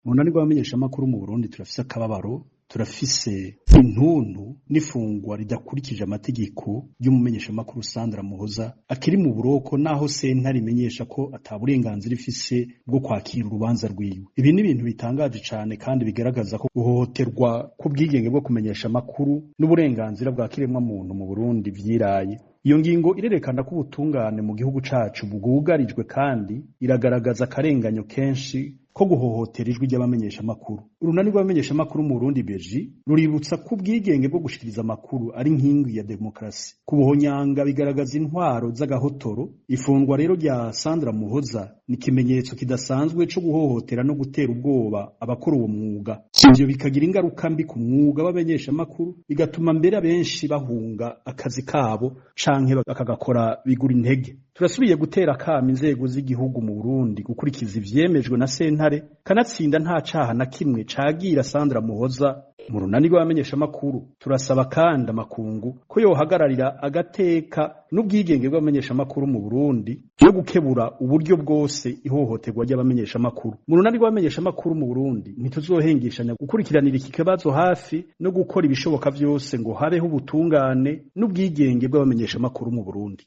Mu runani rw'abamenyeshamakuru mu Burundi turafise akababaro, turafise intuntu n'ifungwa ridakurikije amategeko ry'umumenyeshamakuru Sandra Muhoza akiri mu buroko, naho sentare imenyesha ko ata burenganzira ifise bwo kwakira urubanza rwiwe. Ibi ni ibintu bitangaje cane kandi bigaragaza ko guhohoterwa k'ubwigenge bwo kumenyesha amakuru n'uburenganzira bwa kiremwa muntu mu Burundi vyiraye. Iyo ngingo irerekana ko ubutungane mu gihugu cacu bwugarijwe, kandi iragaragaza akarenganyo kenshi ko guhohotera ijwi ry'abamenyeshamakuru. Urunani rw'abamenyeshamakuru mu Burundi Beji ruributsa ko ubwigenge bwo gushikiriza amakuru ari inkingi ya demokarasi. Kubuhonyanga bigaragaza intwaro z'agahotoro. Ifungwa rero rya Sandra Muhoza ni ikimenyetso kidasanzwe co guhohotera no gutera ubwoba abakora uwo mwuga. Ivyo bikagira ingaruka mbi ku mwuga w'abamenyeshamakuru, bigatuma mbere abenshi bahunga akazi kabo canke bakagakora bigura intege. Turasubiye gutera akamo inzego z'igihugu mu Burundi gukurikiza ivyemejwe na sentare, kanatsinda nta caha na kimwe cagira Sandra Muhoza. Mu runani rw'abamenyeshamakuru turasaba kandi amakungu ko yohagararira agateka n'ubwigenge bw'abamenyeshamakuru mu Burundi no gukebura uburyo bwose ihohoterwa ry'abamenyeshamakuru. Mu runani rw'abamenyeshamakuru mu Burundi ntituzohengeshanya gukurikiranira iki kibazo hafi no gukora ibishoboka vyose ngo habeho ubutungane n'ubwigenge bw'abamenyeshamakuru mu Burundi.